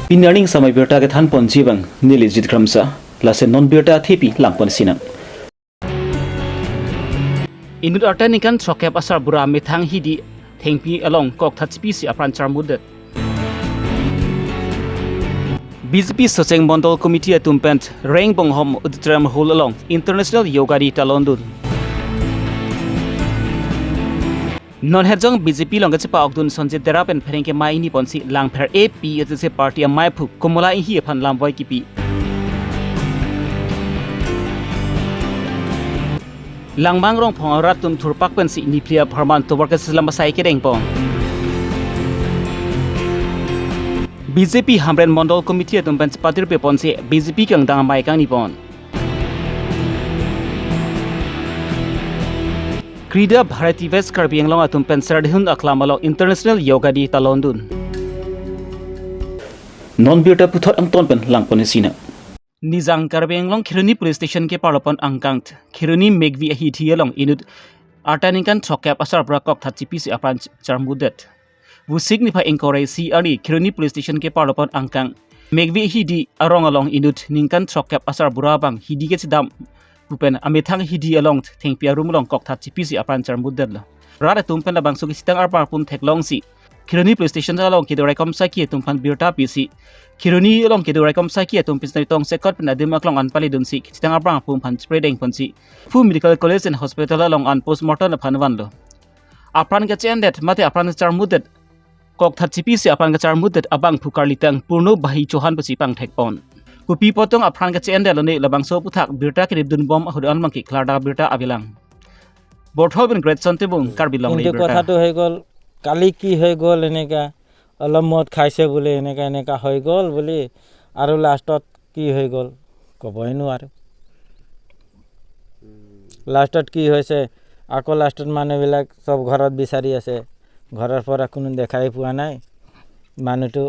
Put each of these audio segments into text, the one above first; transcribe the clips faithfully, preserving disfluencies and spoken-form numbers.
Pini arni samai birta kethanponji abang neli Jit Kramsa, laso non birta thepi langpon sinang. Inut arta ningkan throkkep asarbura methang hidi thengpi along kokthat chipisi apran charmutdet. B J P Socheng Mondol Committee atum pen Reng Bonghom Auditorium Hall along International Yoga Day talondun. Non hetjong B J P along kachepa-okdun Sonjit Dera pen pherangke mai niponsi Langpher A P H L C party amaiphu Komola Enghi aphan lamvoi kipi. Langmang Rongphong arat atum thurpak pensi niphli apharman tovar keselam asai kedengpon. B J P Hamren Mondol Committee atum pen patirpeponsi B J P kangdang amei kangnipon. Krida Bharati West Karbi Anglong atum pen Serdihun aklam along International Yoga Day talondun. Non birta puthot angton pen langpon sinang. Nijang Karbi Anglong Kheroni Police Station keparlopon angkang Kheroni Megvi ahithi along inut arta ningkan throkkep asarbura kokthat chipisi apran ch-, charmutdet. Vosik niphai ingkoi ra isi arni Kheroni Police Station keparlopon angkang Megvi ahidi arong along inut ningkan throkkep asarbura abang hidi kechedam pu pen amethang hidi along thengpi arum along kokthat chipisi apran charmutdetlo. Rat atum pen labangso kachethan arpar pum theklongsi Kheroni Police Station along kedo raikom saki atum aphan birta pisi, Kheroni along kedo raikom saki atum pen tong sekot pen adim aklong an palidunsi kachethan arpar pum aphan chepredengponsi Diphu Medical College and Hospital along an postmortem aphan vanlo. Apran kache-endet mate apran kacharmutdet, kokthat chipisi apran kacharmutdet abangphu karlitang Purno Bahi Chauhan pusi pangthekpon. Kopi apot tong apran kache-endet lone labangso aphuthak birta kedipdunbom ahut an mangki klardak birta avelang. Borthol pen Greatson Timung, Karbi Longri কিন্তু birta. কথাটো হৈ গ'ল, কালি কি হৈ গ'ল, এনেকা অলপ মদ খাইছে বোলে, এনেকা এনেকা হৈ গ'ল বুলি, আৰু লাষ্টত কি হৈ গ'ল ক'বই নোৱাৰো। লাষ্টত কি হৈছে, আকৌ লাষ্টত মানুহবিলাক চব ঘৰত বিচাৰি আছে, ঘৰৰ পৰা কোনো দেখাই পোৱা নাই, মানুহটো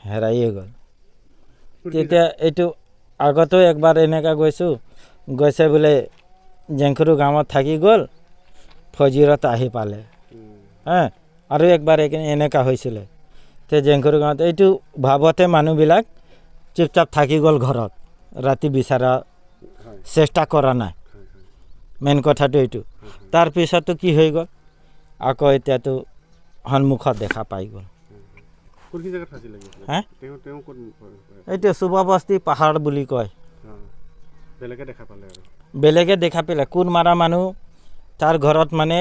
হেৰাইয়ে গ'ল। তেতিয়া এইটো আগতেও একবাৰ এনেকা গৈছো, গৈছে বোলে জেংখুৰু গাঁৱত থাকি গ'ল, ফজিৰত আহি পালে। হা, আৰু একবাৰ এক-, এনেকা হৈছিলে। তে জেংখুৰু গাঁৱত এইটো ভাবতে মানুহবিলাক চুপচাপ থাকি গ'ল ঘৰত, ৰাতি বিচাৰা চেষ্টা কৰা নাই। মেইন কথাটো এইটো। তাৰ পিছতো কি হৈ গ'ল, আকৌ এতিয়াতো সন্মুখত দেখা পাই গ'ল। কোনখিনি জেগাত ফাঁচি লাগিছিলে? হা? তেওঁ, তেওঁ ক'ত? এইটো চুবা বস্তি পাহাৰ বুলি কয়। অ। বেলেগে দেখা পালে আৰু? বেলেগে দেখা পালে। কোৰ মাৰা মানুহ, তাৰ ঘৰত মানে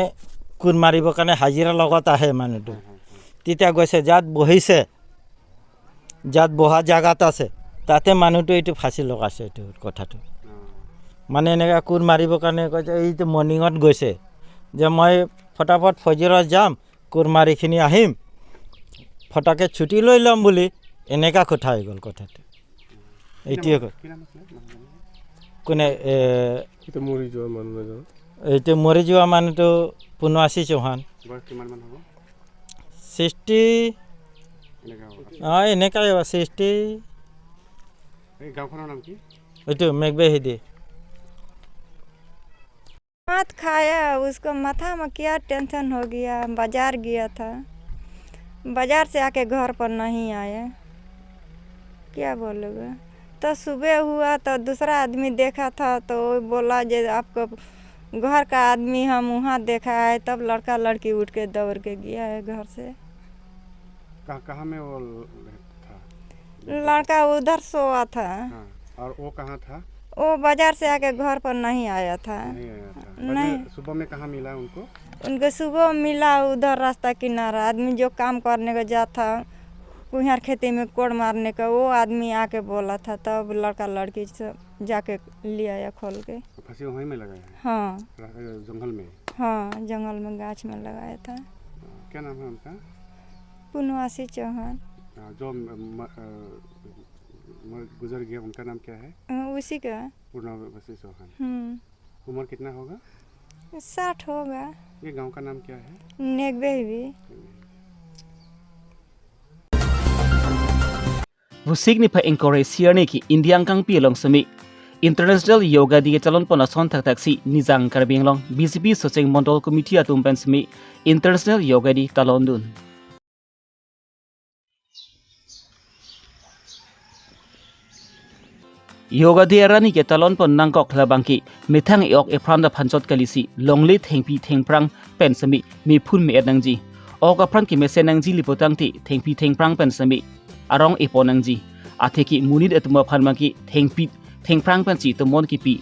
কোৰ মাৰিবৰ কাৰণে হাজিৰা লগত আহে মানুহটো। হয়, হয়, হয়। তেতিয়া গৈছে, যাত বহিছে, যাত বহা জাগাত আছে, তাতে মানুহটো এইটো ফাঁচি লগাইছে এইটো কথাটো। অ। মানে এনেকা কোৰ মাৰিবৰ কাৰণে কৈছে, এইটো মৰ্ণিঙত গৈছে যে মই ফটাফট ফজিৰত যাম, কোৰ মাৰিখিনি আহিম, ফটাকে ছুটি লৈ ল'ম বুলি এনেকা কথা হৈ গ'ল কথাটো। এইটোৱে ক-, কি নাম আছিলে মানুহজনৰ? কোনে, এ, এইটো মৰি যোৱা মানুহ এজন। এইটো মৰি যোৱা মানুহটো পুনৱাচী চৌহান। বয়স কিমান মান হ'ব? ছিক্সটি। এনেকা হ'ব। অ, এনেকাই হ'ব, ছিক্সটি। এই গাঁওখনৰ নাম কি? এইটো মেঘবেহিদি। मत खाया, उसको माथा में क्या टेंशन हो गया, बाजार गया था, बाजार से आके घर पर नहीं आया, क्या बोलोगे? तो सुबह हुआ तो दूसरा आदमी देखा था तो वो बोला जे आपको घर का आदमी हम वहाँ देखा है, तब लड़का लड़की उठ के दौड़ के गया है घर से। कहाँ, कहाँ में वो ल-, था? लड़का उधर सोया था। हाँ, और वो कहाँ था? वो बाजार से आके घर पर नहीं आया था। नहीं आया था। नहीं। बाद में सुबह में कहाँ मिला उनको? उनको सुबह मिला उधर रास्ता किनारा, आदमी जो काम करने को जाता था, कुम्हार खेती में कोड़ मारने का, वो आदमी आके बोला था, तब लड़का लड़की सब जाके ले आया खोल के। फांसी वहीं में लगाया है? हाँ। रा-, जंगल में? हाँ, जंगल में गाछ में लगाया था। क्या नाम है उनका? पुनवासी चौहान। हाँ, जो म-, म-, अ, म-, गुजर गया, उनका नाम क्या है? अ, उसी का। पुनवासी चौहान। हम्म। उम्र कितना होगा? साठ होगा। ये गांव का नाम क्या है? नेगबेहवी। Vosik niphai ingkoi ra isi arni ke India angkangpi along semi International Yoga Day kechalonpon ason thakthak si Nijang Karbi Anglong B J P Socheng Mondol Committee atum pen semi International Yoga Day talondun. Yoga Day arni ketalon pon nangkok labang ke methang e-ok epran aphan chot kalisi longle thengpi thengphrang pen semi mephun me-et nangji. Ok apran kemesen nangji liputangte thengpi thengphrang pen semi arong epon nangji. Atheke monit atum aphan abang ke thengpi thengphrang pensi tomon kipi.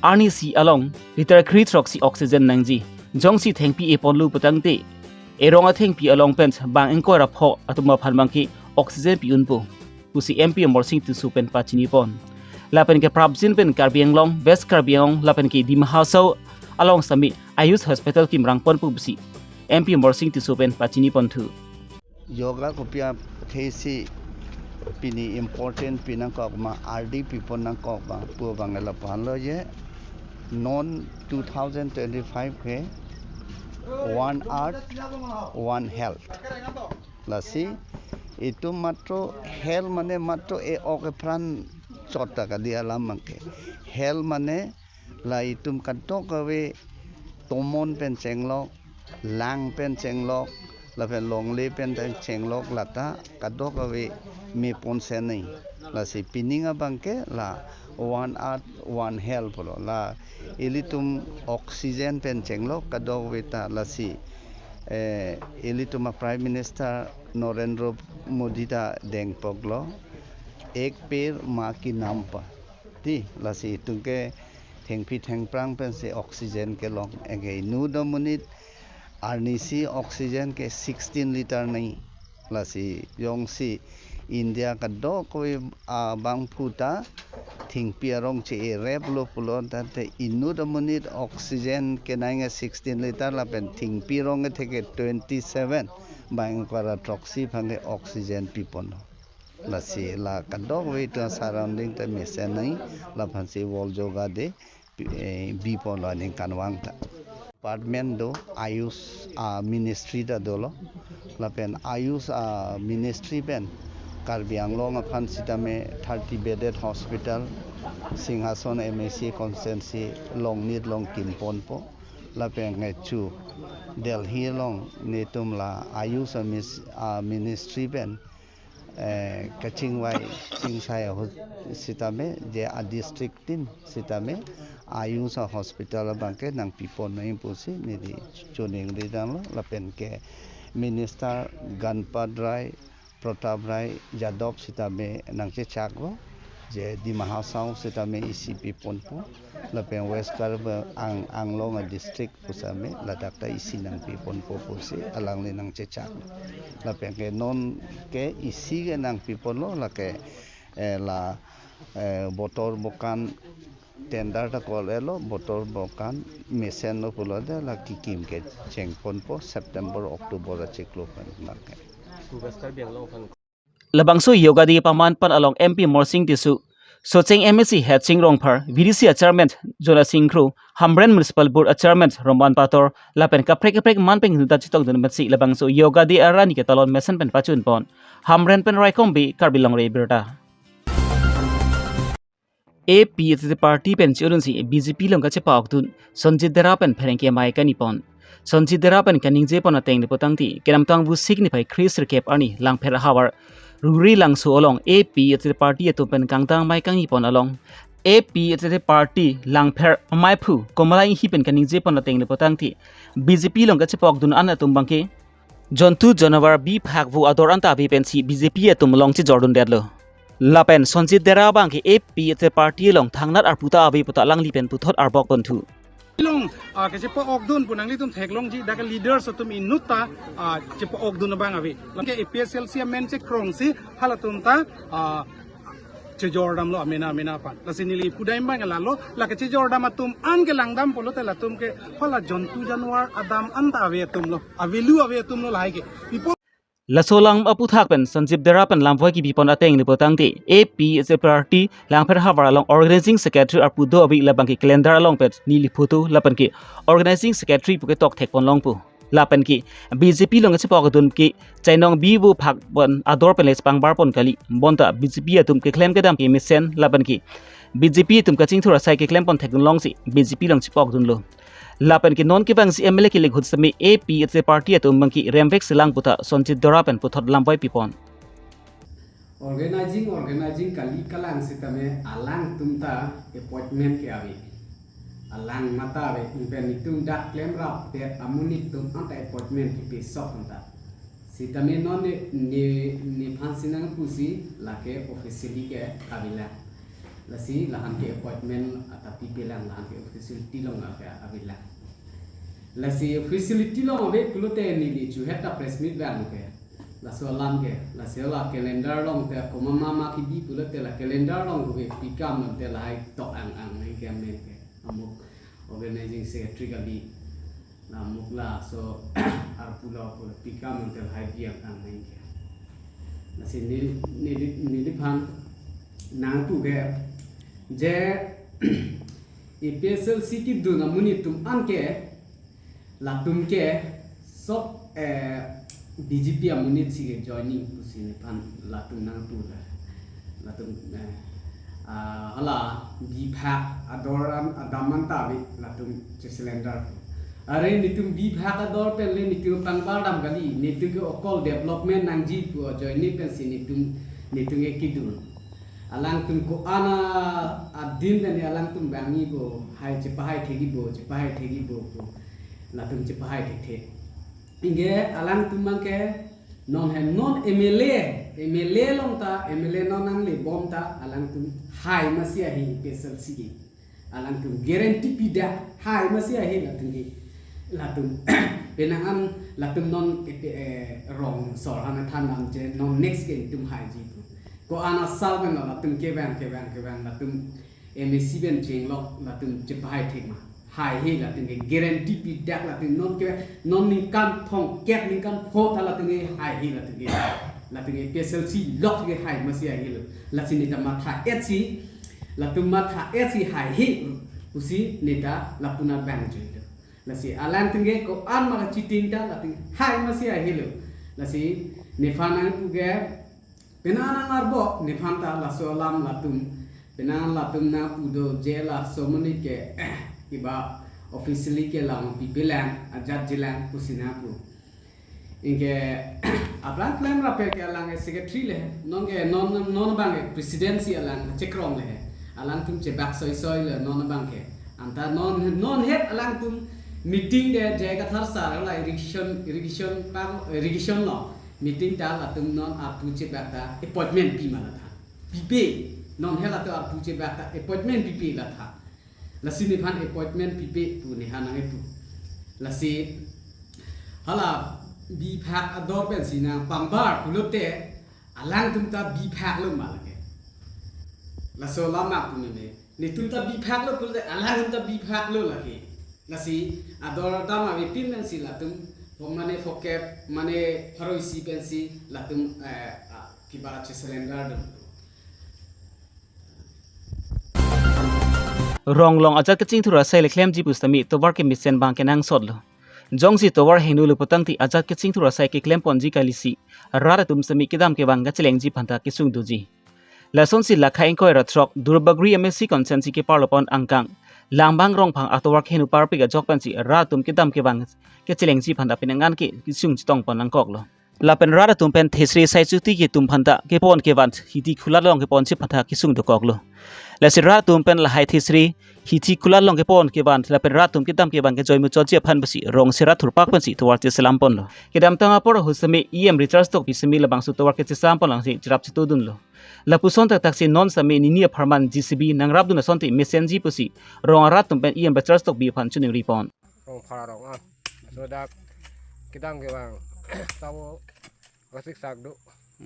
Arnisi along liter kre throksi oxygen nangji. Jongsi thengpi eponlo putangte erong athengpi along pen bang ingkoi ra pho atum aphan abang ke oxygen pi-unpo pusi M P Amarsing Tisso pen pachini pon. Lapen ke prapjin pen Karbi Anglong, West Karbi Anglong lapen ke Dima Hasao along semi Ayush Hospital kimrang ponpo pusi M P Amarsing Tisso pen pachini ponthu. Yoga kopi athesi pini important pinangkok ma, ardi pipon nangkok ma pu abang lapu-an lo je. Non two thousand twenty-five ke One Earth, One Health. Lasi itum matro health mane matro e-ok epran chot ta kali alam abang ke. Health mane la itum kadokave tomon pen chenglok, lang pen chenglok, lapen longle pen ta chenglok lata kadokave mepon senei. Lasi pining abang ke la One Earth, One Health pulo. La ilitum oxygen pen chenglok kadokave ta lasi, eh, ilitum a Prime Minister Narendra Modi ta dengpoklo, "Ek ped maa ke naam par." Ti, lasi itum ke thengpi thengphrang pensi oxygen kelong. Anke inut amonit arnisi oxygen ke sixteen liter nei. Lasi jongsi India kadokave abangphu ta thengpi arong che-ereplo pulo tangte inut amonit oxygen kenangji sixteen liter lapen thengpi arong atheke twenty-seven, bang ingkoi ra throksi aphan ke oxygen piponlo. Lasi la kadokave itum surrounding ta mesen nangji, laphansi World Yoga Day pi-, eh, biponlo aningkanvang ta. Department do, Ayush, ah, ministry ta dolo. Lapen Ayush, ah, ministry pen Karbi Anglong aphan sitame thirty bedded hospital, Singhason M A C constituency along nit along kimponpo. Lapen ngechu Delhi along netum la Ayush amis-, ah, ministry pen, eh, kachingvai chingsai ahut sitame je a district tin sitame Ayush a hospital abang ke nangpipon nangji pusi neli choningri damlo. Lapen ke Minister Ganpat Rai, Pratap Rai Yadav sitame nangchechaklo je Dima Hasao sitame isi piponpo, lapen West Karbi Ang-, Anglong a district pusitame ladak ta isi nangpiponpo pusi alangli nangchechak. Lapen ke non ke isi ke nangpiponlo, lake, eh, la, eh, botor bokan tender ta kol-etlo, botor bokan mesenlo pulote la kikim ke chengponpo September, October achiklo pen lake. Ku West Karbi Anglong aphan. Labangso Yoga Day paman pan along M P Amarsing Tisso, Socheng M A C Headsing Rongphar, V D C a chairman Jonasing Kro, Hamren Municipal Board a chairman Roman Pator, lapen kaprek kaprek man pen hindu ta chetongdun pensi labangso Yoga Day arni ketalon mesen pen pachun pon. Hamren pen Raikom Bey, Karbi Longri Abirta. A P H L C party pen chi-unsi B J P along kachepa-okdun Sonjit Dera pen pherangke amei kani pon. Sonjit Dera pen kaningje pon ateng liputangte, kedamtang Vosik niphai kre sirkep arni Langpher ahavar Ruri Langso along A P H L C party atum pen kangdang amei kangni pon along A P H L C party Langpher ameiphu Komala Inghi pen kaningje pon ateng liputangte, B J P along kachepa-okdun an atum abangke jontu janavar biphak vo ador anta ave pensi B J P atum along chejordundetlo. Lapen Sonjit Dera abangke A P H L C party along thangnat arpu ta ave puta alangli pen puthot arbok ponthu. Along, ah, kachepa-okdun pu nanglitum theklongji, dak leaders atum inut ta, ah, chepa-okdun abang ave. Lake A P H L C amen chekrongsi halatum ta, ah, chejordamlo amena amena aphan. Lasi neli pudam abang lalo, lake chejordam atum an ke langdam pulote latum ke hala jontu janavar adam anta ave atumlo, a value ave atumlo lahai ke. People Laso alam aphuthak pen Sonjit Dera pen lamvoi kipi pon ateng liputangte, A P H L C party Langpher ahavar along organizing secretary arpu do ave, labangke calendar along pen neli photo lapenke organizing secretary puke tokthek pon longpo. Lapenke B J P along kachepa-okdun ke chainong bi vo phak pon ador pen le chepangbar pon kali, bonta B J P atum keklem kedam kemesen lapenke B J P atum kachingthur asai keklem pon thekdun longsi B J P along chepa-okdunlo. Lapenke non kevangsi M L A kelek ahut semi A P H L C party atum abangke remvek selang puta Sonjit Dera pen puthot lamvoi pipon. Organizing, organizing kali kalang sitame alangtum ta appointment ke ave. Alang mata ave, ingpen netum dak klemrap pet amonit atum anta appointment kipi sok anta. Sitame non ne, ne, nephan si nangpusi lake officially ke avelang. Lasi lahan ke appointment anta pipelang, lahan ke officiality along ke avelang. Lasi officiality along ave pulote neli chu heta press meet vang ke. Laso alam ke, lasi la calendar along te komat ma ma kibi pulote la calendar along ke pikam te lahai tok ang ang nang ke amen ke. Amuk organizing secretary kali. La amuk laso arpu lo pulo pikam te lahai bi ang ang nang ke. Lasi ne, ne, neliphan nangpu ke je APHLC kedun amonit atum an ke latum ke sok, eh, BJP amonit si ke joining pusi nephan latum nangpu la. Latum, eh, ah, hala biphak ador an adam anta ave latum che-surrender. Are netum biphak ador pen le netum pangbar dam kali, netum ke okol development nangji pu ajoine pensi netum, netum ke kedun. Alangtum ko-an adin pen alangtum bang-ipo, hai chepahai thek-ipo, chepahai thek-ipo pu. Latum chepahai thekthe. Ingke alangtum abang ke non hem non MLA, MLA along ta, MLA non nanglebom ta, alangtum hai masi ahe APHLC ke. Alangtum guarantee pidak hai masi ahe latum ke. Latum penang an latum non epe, eh, rong sor hana than lam je non next ke netum haiji pu. Ko-an asal pen latum kevang, kevang, kevang latum MAC pen chenglok latum chepahai thek ma. Haihe latum ke guarantee pidak latum non ke non ningkan thomkep ningkan pho ta latum ke haihe latum ke. Latum ke APHLC lok ke hai masi haihe lo. Lasi neta matha-etsi latum matha-etsi haihe pusi neta lapu-an bang joi lo. Lasi alangtum ke ko-an ma cheating ta latum hai masi haihe lo. Lasi nephan nangpu ke penang nang arbok nephan ta laso alam latum. Penang latum nangpu do je laso amonit ke kiba officially ke lang pipelang ajat jilang pusi nangpu. Ingke aphrang klemrap ke alang ke secretary le, non ke non, non abang ke presidency alang chekrong le. Alangtum chebak soi soi le non abang ke. Anta non, non het alangtum meeting de J I Kathar sir la irrigation, irrigation pa, irrigation lo. Meeting ta latum non arpu chebak ta appointment pi ma la tha. Pipe, non het latum arpu chebak ta appointment pipe la tha. Lasi nephan appointment pipe pu nephan nangpu. Lasi hala biphak ador pensi nangpangbar pulote alangtum ta biphak lo ma lake. Laso alam ma pu ne. Netum ta biphak lo pulote alangtum ta biphak lo lake. Lasi ador dam avepin pensi latum pom mane phokep mane pharo isi pensi latum, eh, ah, kiba che-surrender dun. Rong along ajat kachingthur asai le klemji pusitame tovar kemesen abang ke nangsot lo. Jongsi tovar hingno lo putangte ajat kachingthur asai keklem ponji kalisi, rat atum sitame kedam kevang kachelengji aphanta kesung doji. Lasonsi lakha ingkoi ra throk Duarbagori MAC constituency keparlo pon angkang Langbang Rongphang atovar kehingno parpik ajok pensi rat atum kedam kevang kachelengji aphanta penang an ke kesung chetong pon nangkok lo. Lapen rat atum pen Thesri Saichuti atum aphanta kepon kevan Hithi Khula along keponji aphanta kesung dokok lo. Lasi rat atum pen lahai Thesri Hithi Khula along kepon kevan lapen rat atum kedam kevang kejoi muchotji aphan pusi rong sera thurpak pensi tovar cheselam pon lo. Kedamtang apor ahut sitame EM Richard Tokbi sitame labangso tovar kecheselam pon alangsi cherap chetu dun lo. Lapuson thakthak si non sitame nini apharman JCB nangrap dun asonte mesenji pusi rong arat atum pen EM Richard Tokbi aphan choningri pon. Rong phara rong ah. So dak kedam kevang. Tawo kasik sak do.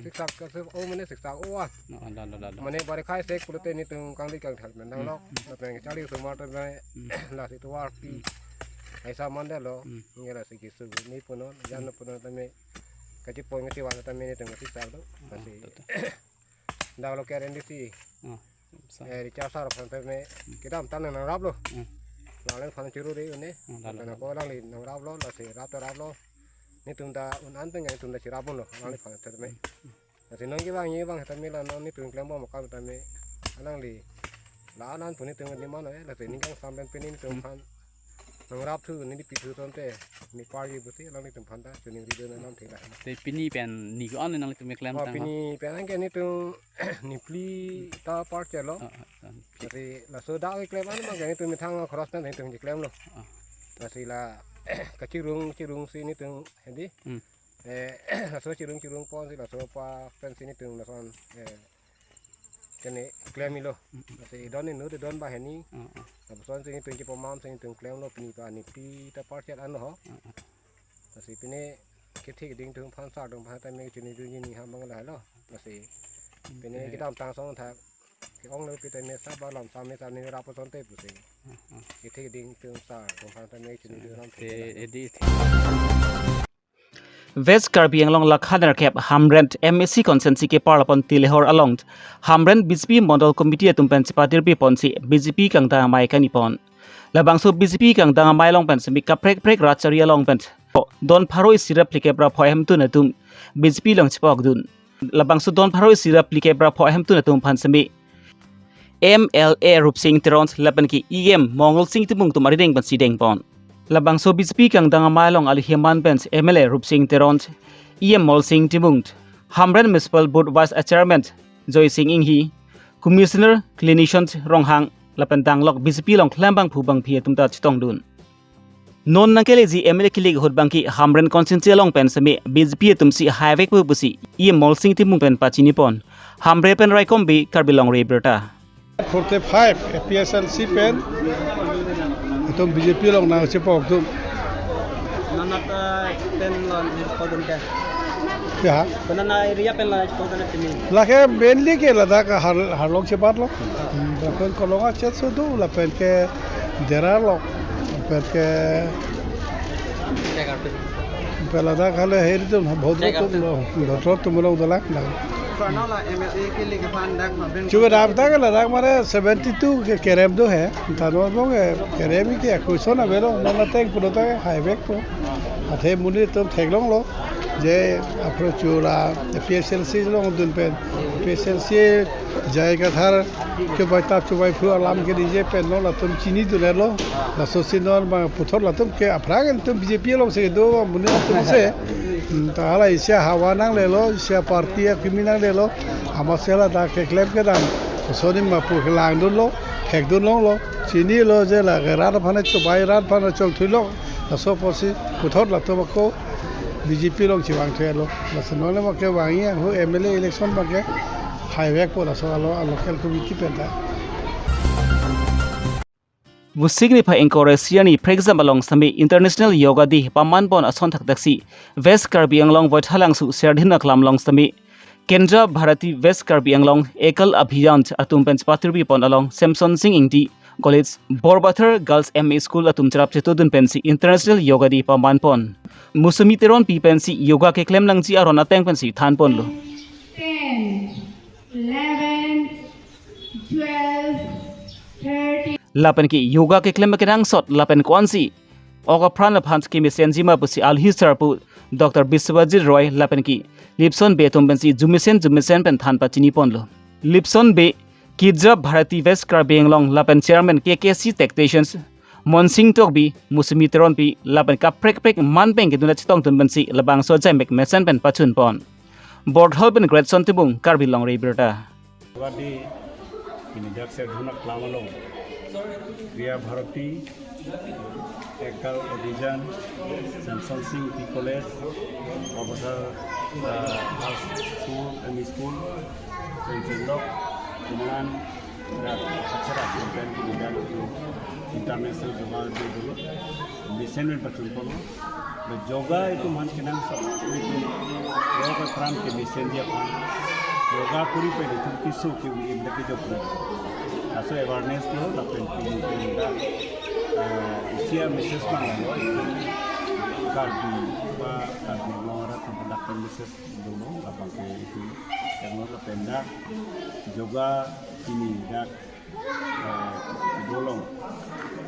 Sik sak kasik o mane sik sak o ah. No, la, la, la, la. Mane bari khai sek pulote netum kangli kangthak nang lok. Lapen charli osomar tame lasi tovar pi. Aisa mande lo. Nge lasi kesu ni punon, jan punon tame. Kachepon kachevan tame netum kasik sak do. Lasi. Dak lo KRNDC. Oh, sa. Eh, Richard sir aphan tame kedamtang nangrap lo. Hmm. Alangli aphan churu de une. Hmm, la, la, la. Ko alangli nangrap lo, lasi rap ta rap lo. Netum ta un-an pen netum ta cherap lo. Alangli aphan tame. Lasi non kevang ni vang tame la non netum klembom akam tame. Alangli la-an an pu netum demand lo, eh, lasi ning kangsam pen pini netum aphan. Nang rap thu, neli pithu tangte, ne parji pusi alanglitum aphan ta choningri dun alam thek la. Te pini pen ne ko-an nanglitum keklem Oh, tang ha? Pini pen anke netum ne phli ta parchelo. Oh, oh, oh. Lasi laso dak keklem an abang ke netum methang a-cross pen netum keklemlo. Oh. Lasi la kachirung chirungsi netum hedi. Hmm. Eh, laso chirung chirung ponsi laso pa pensi netum lason, eh, kene klem-ilo. Mm, mm. Lasi don ne nu te don banghini. Mm, mm. Lapuson si netum chepamam si netum klemlo pini pa ne phli ta parchel anlo ho. Mm, mm. Lasi pini kethek ding atum aphan sar atum aphan ta me chini dun ni ham bang lahelo. Lasi Mm, pini eh. kedamtang asong thak ke-onglo pi ta me saba lam sa me sa ne rap asonte pusi. Mm, mm. Kethek ding atum sar atum aphan ta me chini dun lam Te thek la. Edi. West Karbi Anglong lakha nerkep Hamren M A C constituency keparlapon Tilehor along Hamren B J P Mondol Committee atum pen chepatirpi ponsi B J P kangdang amei kani pon. Labangso B J P kangdang amei along pen semi kaprek prek rat chari along pen don pharo isi ra phlikep ra pho ahemtun atum B J P along chepokdun. Labangso don pharo isi ra phlikep ra pho ahemtun atum aphan semi M L A Rupsing Teron lapen ke E M Mongol Sing Timung atum arideng pensi dengpon. Labangso B J P kangdang amei along ali heman pen M L A Rupsing Teron, E M Mongol Sing Timung, Hamren Municipal Board Vice Chairman Joy Sing Inghi, Commissioner Clinician Ronghang, lapen danglok B J P along klembang phu bangphi atum ta chetongdun. Non nangkeleji M L A kilik ahut abangke Hamren constituency along pen semi B J P atum si haivekpo pusi E M Mongol Sing Timung pen pachini pon. Hamren pen Raikom Bey, Karbi Longri Abirta. Forty-five A P H L C pen itum B J P along nangchepok atum. Nanat, eh, pen lon phodun ke. Ya. Penana area pen lon phodun ke pini. Lake mainly ke ladak har, harlong chebatlo. Hmm, lapen kolonga chet sudu lapen ke Dera lo. Lapen ke Jagarpi. Pe ladak hale heri atum bhodro atum lo. Bhodro atum along dalak na. Karna la M L A kilik aphan dak ma bring. Chuba dap dak ladak mane seventy-two ke kerem do he. Tano bong ke kerem ke question avelo. Nana teng pulo ta haivekpo. Athe monit atum theklonglo. Je apro chula A P H L C along dun pen. A P H L C jai kathar chubai tap chubai phu alam ke D J pen lo latum chinidunlo. Laso si non ma puthot latum ke aphrang atum B J P along si do monit atum si. Hmm, ta hala isi ahavar nanglelo, isi aparty akimi nanglelo. Amatsi ladak keklem kedam. Kosonsi ma pu kelangdunlo, thekdunlonglo. Chinilo je lake rat aphan chubai rat aphan chongthuilo. Laso apotsi puthot latum ako B J P along chevangthuilo. Laso non le ma kevangji ahut M L A election ma ke haivekpo laso alo local committee pen ta. Vosik niphai ingkoi ra isi arni phrekjam along semi International Yoga Day paman pon ason thakthak si West Karbi Anglong Voithalangso Serdihun Aklam along semi Kendra Bharati West Karbi Anglong Ekal Abhiyan atum pen chepatirpi pon along Samson Sing Ingti College, Borbathar Girls M A School atum cherap chetongdun pensi International Yoga Day paman pon. Musumi Teronpi pensi yoga keklem nangji aron ateng pensi than ponlo. Ten, eleven, twelve, thirteen. Lapen ke yoga keklem kenangsot lapen ko-ansi ok apran aphan kemesenji ma pusi alhi sarpo Doctor Biswajit Roy lapen ke Lipson Bey atum pensi jumesen jumesen pen than pachini ponlo. Lipson Bey, Kendra Bharati West Karbi Anglong lapen Chairman K K C Tacticians Monsing Tokbi, Musumi Teronpi lapen kaprek prek man pen kedun chetongdun pensi labangso ajaimek mesen pen pachun pon. Borthal pen Greatson Timung, Karbi Longri Abirta. Yoga Day, pini dak Serdihun Aklam along Kriya Bharati, Ekal Abhiyan, Samson Sing Ingti College, Borbathar, uh, Girls School, M E School, Saint John Lok, Kumanan, dak acara event pini dak International Yoga Day dolo. Mesen pen pachun ponlo. Ba yoga itum aphan kenangsot, itum yoga apran kemesenji aphan. Yoga kori pen itum keso ke-ui-im dak kejok lo. Laso awareness lo, lapen pini pen dak, eh, isi a-message panglo, itum Karbi ba Karbi Anglong arat atum dak pen message dolo, labang ke itum, yang lo lapen dak yoga pini dak eh, dolong.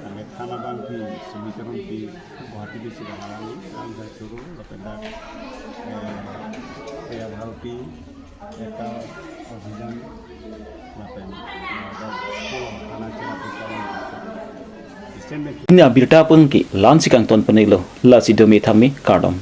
Angke thana abang pi, Sumi Teronpi, Guwahati bisi bang alang, ang dak choro, lapen dak, eh, Kriya Bharati, Ekal Abhiyan, lapen, eh, dak sekolah, thana chera pi sekolah. Pini abirta pen ke la-ansi kangton pon-iklo, lasi dome thame kardom.